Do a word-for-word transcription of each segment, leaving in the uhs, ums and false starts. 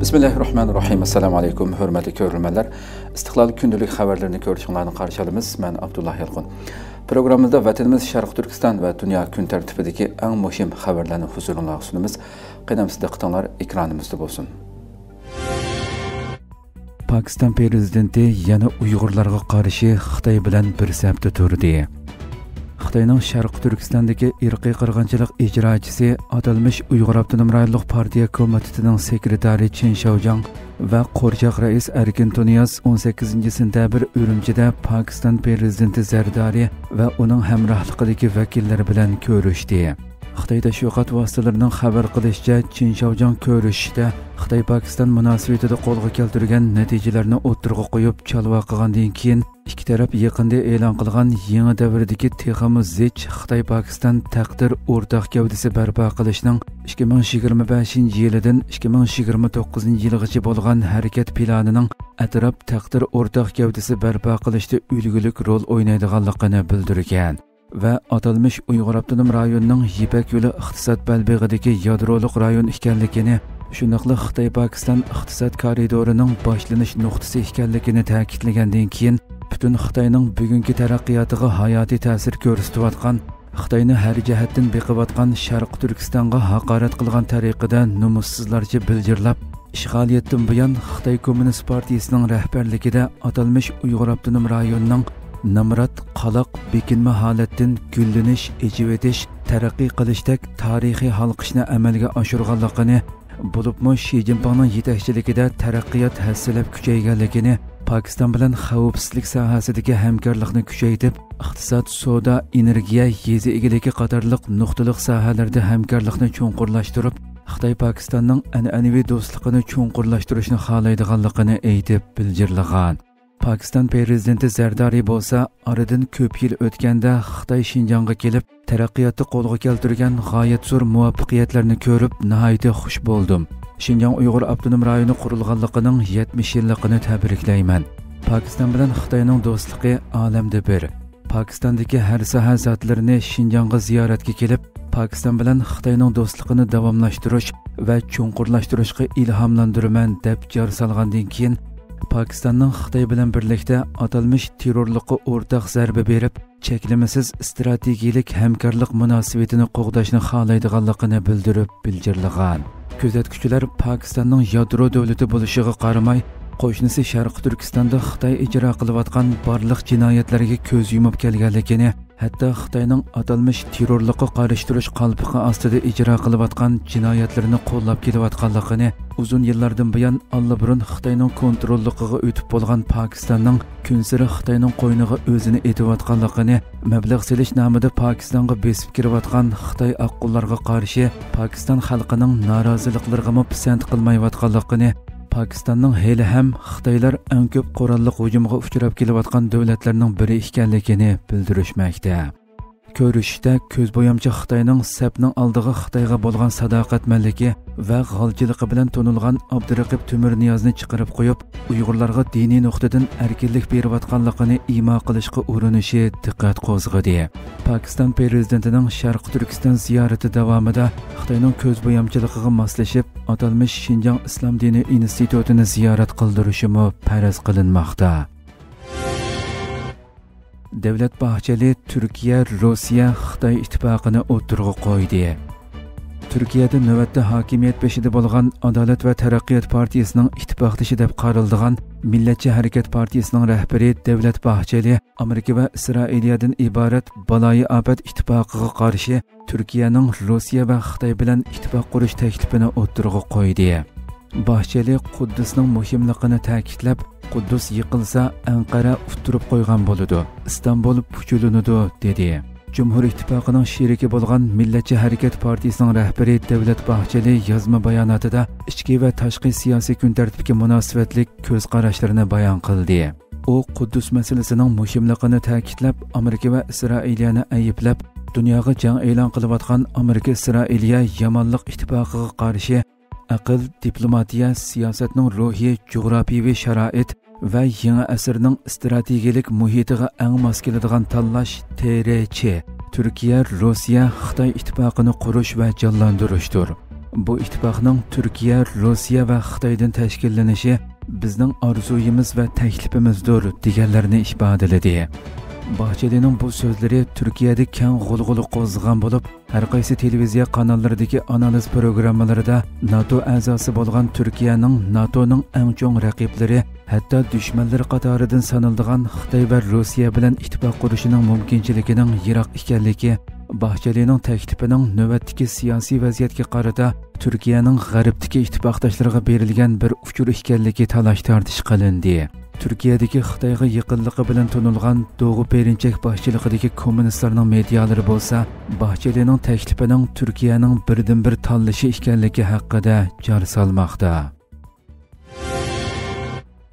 بىسمىللاھىررەھمانىررەھىم. ئەسسالامۇ ئەلەيكۇم، ھۆرمەتلىك كۆرۈرمەنلەر. ئىستىقلال كۈندىلىك خەۋەرلىرىنى كۆرۈشۈڭلارنى قارشى ئالىمىز. مەن ئابدۇللا يالقۇن. پروگراممىمىزدا ۋەتىنىمىز شەرقىي تۈركىستان ۋە دۇنيا كۈن تەرتىپىدىكى ئەڭ مۇھىم خەۋەرلەرنى ھۇزۇرۇڭلارغا سۇنىمىز. قېنى ئەمىسە دىققىتىڭلار ئېكرانىمىزدا بولسۇن. پاكىستان پىرېزىدېنتى يەنە ئۇيغۇرلارغا قارشى خىتاي بىلەن بىر سەپتە تۇردى. خىتاينىڭ شەرقىي تۈركىستاندىكى ئىرقىي قىرغىنچىلىق ئىجراچىسى، ئاتالمىش ئۇيغۇر ئاپتونوم رايونلۇق پارتىيە كومىتېتىنىڭ سېكرېتارى چېن شياۋجياڭ ۋە قورچاق رەئىس ئەركىن تۇنىياز ئون سەككىزىنچى سېنتەبىر ئۈرۈمچىدە پاكىستان پىرېزىدېنتى زەردارى ۋە ئۇنىڭ ھەمراھلىقىدىكى ۋەكىللىرى بىلەن كۆرۈشتى. خىتاي تەشۋىقات ۋاسىتىلىرىنىڭ خەۋەر قىلىشىچە، چېن شياۋجياڭ كۆرۈشۈشتە خىتاي پاكىستان مۇناسىۋىتىدە قولغا كەلتۈرگەن نەتىجىلەرنى ئوتتۇرىغا قويۇپ، چالۋاق قىلغاندىن كېيىن، ئىككى تەرەپ يېقىندا ئېلان قىلغان يېڭى دەۋردىكى تېخىمۇ زىچ خىتاي پاكىستان تەقدىر ئورتاق گەۋدىسى بەرپا قىلىشنىڭ ئىككى مىڭ يىگىرمە بەشىنچى يىلىدىن ئىككى مىڭ يىگىرمە توققۇزىنچى يىلغىچە بولغان ھەرىكەت پىلانىنىڭ ئەتراپ تەقدىر ئورتاق گەۋدىسى بەرپا قىلىشتا ئۈلگىلىك رول ئوينايدىغانلىقىنى بىلدۈرگەن. ۋە ئاتالمىش ئۇيغۇر ئاپتونوم رايونىنىڭ يىپەك يولى ئىقتىساد بەلبېغىدىكى يادرولۇق رايون ئىكەنلىكىنى، شۇنداقلا خىتاي پاكىستان ئىقتىساد كارىدورىنىڭ باشلىنىش نۇقتىسى ئىكەنلىكىنى تەكىتلىگەندىن كېيىن، پۈتۈن خىتاينىڭ بۈگۈنكى تەرەققىياتىغا ھاياتىي تەسىر كۆرسىتىۋاتقان، خىتاينى ھەر جەھەتتىن بېقىۋاتقان شەرقىي تۈركىستانغا ھاقارەت قىلغان تەرىقىدە نومۇسسىزلارچە بىلجىرلاپ، ئىشغالىيەتتىن بۇيان خىتاي كوممۇنىست پارتىيىسىنىڭ رەھبەرلىكىدە ئاتالمىش ئۇيغۇر ئاپتونوم رايونىنىڭ نامرات، قالاق، بېكىنمە ھالەتتىن گۈللىنىش، ئېچىۋېتىش، تەرەققىي قىلىشتەك تارىخىي ھالقىشنى ئەمەلگە ئاشۇرغانلىقىنى، بولۇپمۇ شى جىنپىڭنىڭ يېتەكچىلىكىدە تەرەققىيات ھەسسىلەپ كۈچەيگەنلىكىنى، پاكىستان بىلەن خەۋپسىزلىك ساھەسىدىكى ھەمكارلىقنى كۈچەيتىپ، ئىقتىساد، سودا، ئېنېرگىيە، يېزا ئىگىلىكى قاتارلىق نۇقتىلىق ساھەلەردە ھەمكارلىقنى چوڭقۇرلاشتۇرۇپ، خىتاي پاكىستاننىڭ ئەنئەنىۋى دوستلۇقىنى چوڭقۇرلاشتۇرۇشنى خالايدىغانلىقىنى ئېيتىپ بىلجىرلىغان. پاكىستان پىرېزىدېنتى زەردارى بولسا، ئارىدىن كۆپ يىل ئۆتكەندە خىتاي شىنجاڭغا كېلىپ، تەرەققىياتتا قولغا كەلتۈرگەن غايەت زور مۇۋەپپەقىيەتلەرنى كۆرۈپ، ناھايىتى خۇش بولدۇم. شىنجاڭ ئۇيغۇر ئاپتونوم رايونى قۇرۇلغانلىقىنىڭ يەتمىش يىللىقىنى تەبرىكلەيمەن. پاكىستان بىلەن خىتاينىڭ دوستلۇقى ئالەمدە بىر. پاكىستاندىكى ھەر ساھە زاتلىرىنى شىنجاڭغا زىيارەتكە كېلىپ، پاكىستان بىلەن خىتاينىڭ دوستلۇقىنى داۋاملاشتۇرۇش ۋە چوڭقۇرلاشتۇرۇشقا ئىلھاملاندۇرىمەن، دەپ جار سالغاندىن كېيىن، پاكىستاننىڭ خىتاي بىلەن بىرلىكتە ئاتالمىش تېررورلۇققا ئورتاق زەربە بېرىپ، چەكلىمىسىز ئىستراتېگىيىلىك ھەمكارلىق مۇناسىۋىتىنى قوغداشنى خالايدىغانلىقىنى بىلدۈرۈپ بىلجىرلىغان. كۆزەتكۈچىلەر پاكىستاننىڭ يادرو دۆلىتى بولۇشىغا قارىماي، قوشنىسى شەرقىي تۈركىستاندا خىتاي ئىجرا قىلىۋاتقان بارلىق جىنايەتلەرگە كۆز يۇمۇپ كەلگەنلىكىنى، ھەتتا خىتاينىڭ ئاتالمىش تېررورلۇققا قارشى تۇرۇش قالپىقى ئاستىدا ئىجرا قىلىۋاتقان جىنايەتلىرىنى قوللاپ كېلىۋاتقانلىقىنى، ئۇزۇن يىللاردىن بۇيان ئاللىبۇرۇن خىتاينىڭ كونتروللۇقىغا ئۆتۈپ بولغان پاكىستاننىڭ كۈنسېرى خىتاينىڭ قوينىغا ئۆزىنى ئېتىۋاتقانلىقىنى، مەبلەغ سېلىش نامىدا پاكىستانغا بېسىپ كىرىۋاتقان خىتاي ئاققۇنلارغا قارشى پاكىستان خەلقىنىڭ نارازىلىقلىرىغىمۇ پىسەنت قىلمايۋاتقانلىقىنى، پاكىستاننىڭ ھېلىھەم خىتايلار ئەڭ كۆپ قوراللىق ھۇجۇمغا ئۇچراپ كېلىۋاتقان دۆلەتلەرنىڭ بىرى ئىكەنلىكىنى بىلدۈرۈشمەكتە. كۆرۈشۈشتە كۆز بويامچى خىتاينىڭ سەپنىڭ ئالدىغا خىتايغا بولغان ساداقەتمەنلىكى ۋە غالچىلىقى بىلەن تونۇلغان ئابدۇرېقىپ تۆمۈرنىيازنى چىقىرىپ قويۇپ، ئۇيغۇرلارغا دىنىي نۇقتىدىن ئەركىنلىك بېرىۋاتقانلىقىنى ئىما قىلىشقا ئۇرۇنۇشى دىققەت قوزغىدى. پاكىستان پىرېزىدېنتىنىڭ شەرقىي تۈركىستان زىيارىتى داۋامىدا خىتاينىڭ كۆز بويامچىلىقىغا ماسلىشىپ، ئاتالمىش شىنجاڭ ئىسلام دىنى ئىنستىتۇتىنى زىيارەت قىلدۇرۇشىمۇ پەرەز قىلىنماقتا. دەۋلەت باھچېلى تۈركىيە، روسىيە، خىتاي ئىتتىپاقىنى ئوتتۇرىغا قويدى. تۈركىيەدە نۆۋەتتە ھاكىمىيەت بېشىدا بولغان ئادالەت ۋە تەرەققىيات پارتىيىسىنىڭ ئىتتىپاقدىشى دەپ قارىلىدىغان مىللەتچى ھەرىكەت پارتىيىسىنىڭ رەھبىرى دەۋلەت باھچېلى ئامېرىكا ۋە ئىسرائىلىيەدىن ئىبارەت بالايىئاپەت ئىتتىپاقىغا قارشى تۈركىيەنىڭ روسىيە ۋە خىتاي بىلەن ئىتتىپاق قۇرۇش تەكلىپىنى ئوتتۇرىغا قويدى. باھچېلى قۇددۇسنىڭ مۇھىملىقىنى تەكىتلەپ، قۇددۇس يىقىلسا، ئەنقەرە ئۇتتۇرۇپ قويغان بولىدۇ، ئىستانبۇل پۇچۇلىنىدۇ، دېدى. جۇمھۇر ئىتتىپاقىنىڭ شېرىكى بولغان مىللەتچى ھەرىكەت پارتىيىسىنىڭ رەھبىرى دەۋلەت باھچېلى يازما باياناتىدا ئىچكى ۋە تاشقى سىياسىي كۈن تەرتىپكە مۇناسىۋەتلىك كۆز قاراشلىرىنى بايان قىلدى. ئۇ قۇددۇس مەسىلىسىنىڭ مۇھىملىقىنى تەكىتلەپ، ئامېرىكا ۋە ئىسرائىلىيەنى ئەيىبلەپ، دۇنياغا جەڭ ئېلان قىلىۋاتقان ئامېرىكا ئىسرائىلىيە يامانلىق ئىتتىپاقىغا قارشى ئەقىل، دىپلوماتىيە، سىياسەتنىڭ روھى، جۇغراپىيىۋى شارائىت ۋە يېڭى ئەسىرنىڭ ئىستراتېگىيەلىك مۇھىتىغا ئەڭ ماس كېلىدىغان تاللاش، تىرچ، تۈركىيە، روسىيە، خىتاي ئىتتىپاقىنى قۇرۇش ۋە جانلاندۇرۇشتۇر. بۇ ئىتتىپاقنىڭ تۈركىيە، روسىيە ۋە خىتايدىن تەشكىللىنىشى بىزنىڭ ئارزۇيىمىز ۋە تەكلىپىمىزدۇر، دېگەنلىرىنى ئىپادىلىدى. باھچېلىنىڭ بۇ سۆزلىرى تۈركىيەدە كەڭ غۇلغۇلا قوزغىغان بولۇپ، ھەر قايسى تېلېۋىزىيە قاناللىرىدىكى ئانالىز پروگراممىلىرىدا ناتو ئەزاسى بولغان تۈركىيەنىڭ ناتونىڭ ئەڭ چوڭ رەقىبلىرى، ھەتتا دۈشمەنلىرى قاتارىدىن سانىلىدىغان خىتاي ۋە روسىيە بىلەن ئىتتىپاق قۇرۇشىنىڭ مۇمكىنچىلىكىنىڭ يىراق ئىكەنلىكى، باھچېلىنىڭ تەكلىپىنىڭ نۆۋەتتىكى سىياسىي ۋەزىيەتكە قارىتا تۈركىيەنىڭ غەربتىكى ئىتتىپاقداشلىرىغا بېرىلگەن بىر ئۇچۇر ئىكەنلىكى تالاش-تارتىش قىلىندى. تۈركىيەدىكى خىتايغا يېقىنلىقى بىلەن تونۇلغان دوغۇ پېرىنچەك باشچىلىقىدىكى كوممۇنىستلارنىڭ مېدىيالىرى بولسا، باھچېلىنىڭ تەكلىپىنىڭ تۈركىيەنىڭ بىردىنبىر تاللىشى ئىكەنلىكى ھەققىدە جار سالماقتا.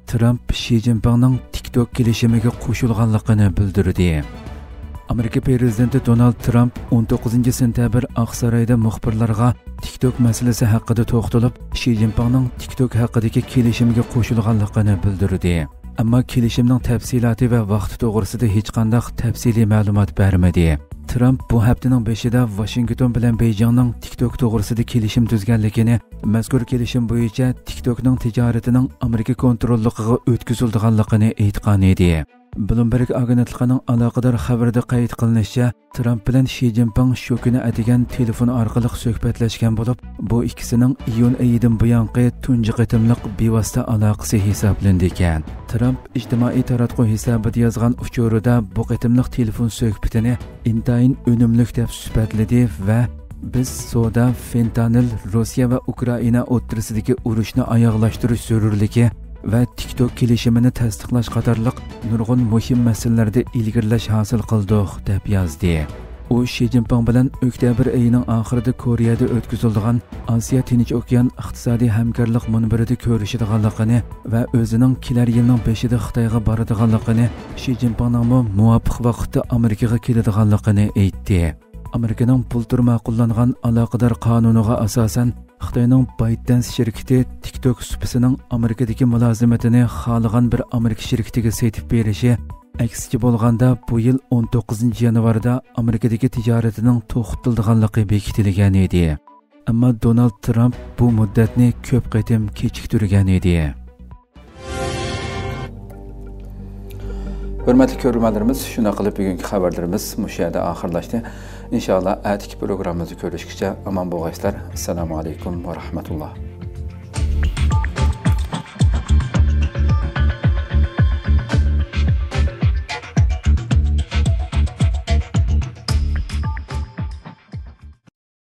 ترامپ شى جىنپىڭنىڭ تىكتوك كېلىشىمىگە قوشۇلغانلىقىنى بىلدۈردى. ئامېرىكا پىرېزىدېنتى دونالد ترامپ ئون توققۇزىنچى سېنتەبىر ئاقسارايدا مۇخبىرلارغا تىكتوك مەسىلىسى ھەققىدە توختىلىپ، شى جىنپىڭنىڭ تىكتوك ھەققىدىكى كېلىشىمگە قوشۇلغانلىقىنى بىلدۈردى. ئەمما كېلىشىمنىڭ تەپسىلاتى ۋە ۋاقتى توغرىسىدا ھېچقانداق تەپسىلىي مەلۇمات بەرمىدى. ترامپ بۇ ھەپتىنىڭ بېشىدا ۋاشىنگتون بىلەن بېيجىڭنىڭ تىكتوك توغرىسىدا كېلىشىم تۈزگەنلىكىنى، مەزكۇر كېلىشىم بويىچە تىكتوكنىڭ تىجارىتىنىڭ ئامېرىكا كونتروللۇقىغا ئۆتكۈزۈلىدىغانلىقىنى ئېيتقان ئىدى. بلومبېرگ ئاگېنتلىقىنىڭ ئالاقىدار خەۋىرىدە قەيت قىلىنىشىچە، ترامپ بىلەن شى جىنپىڭ شۇ كۈنى ئەتىگەن تېلېفون ئارقىلىق سۆھبەتلەشكەن بولۇپ، بۇ ئىككىسىنىڭ ئىيۇن ئېيىدىن بۇيانقى تۇنجى قېتىملىق بىۋاسىتە ئالاقىسى ھېسابلىنىدىكەن. ترامپ ئىجتىمائىي تاراتقۇ ھېسابىدا يازغان ئۇچۇرىدا بۇ قېتىملىق تېلېفون سۆھبىتىنى ئىنتايىن ئۈنۈملۈك دەپ سۈپەتلىدى ۋە بىز سودا، فېنتانىل، روسىيە ۋە ئۇكرائىنا ئوتتۇرىسىدىكى ئۇرۇشنى ئاياغلاشتۇرۇش زۆرۈرلۈكى ۋە تىكتوك كېلىشىمىنى تەستىقلاش قاتارلىق نۇرغۇن مۇھىم مەسىلىلەردە ئىلگىرىلەش ھاسىل قىلدۇق، دەپ يازدى. ئۇ شى جىنپىڭ بىلەن ئۆكتەبىر ئېيىنىڭ ئاخىرىدا كورېيەدە ئۆتكۈزۈلىدىغان ئاسىيا تىنچ ئوكيان ئىقتىسادىي ھەمكارلىق مۇنبىرىدە كۆرۈشىدىغانلىقىنى ۋە ئۆزىنىڭ كېلەر يىلنىڭ بېشىدا خىتايغا بارىدىغانلىقىنى، شى جىنپىڭنىڭمۇ مۇۋاپىق ۋاقىتتا ئامېرىكىغا كېلىدىغانلىقىنى ئېيتتى. ئامېرىكىنىڭ بۇلتۇر ماقۇللانغان ئالاقىدار قانۇنىغا ئاساسەن، خىتاينىڭ بايتدەنس شىركىتى تىكتوك سۇپىسىنىڭ ئامېرىكىدىكى مۇلازىمىتىنى خالىغان بىر ئامېرىكا شىركىتىگە سېتىپ بېرىشى، ئەكسىچە بولغاندا، بۇ يىل ئون توققۇزىنچى يانۋاردا ئامېرىكىدىكى تىجارىتىنىڭ توختىتىلىدىغانلىقى بېكىتىلگەن ئىدى. ئەمما دونالد ترامپ بۇ مۇددەتنى كۆپ قېتىم كېچىكتۈرگەن ئىدى. ھۆرمەتلىك كۆرۈرمەنلىرىمىز، شۇنداق قىلىپ بۈگۈنكى خەۋەرلىرىمىز مۇشۇ يەردە ئاخىرلاشتى. ئىنشائاللا، ئەتىكى پروگراممىمىزدا كۆرۈشكىچە ئامان بولغايسىلەر. ئەسسالامۇ ئەلەيكۇم ۋە رەھمەتۇللا.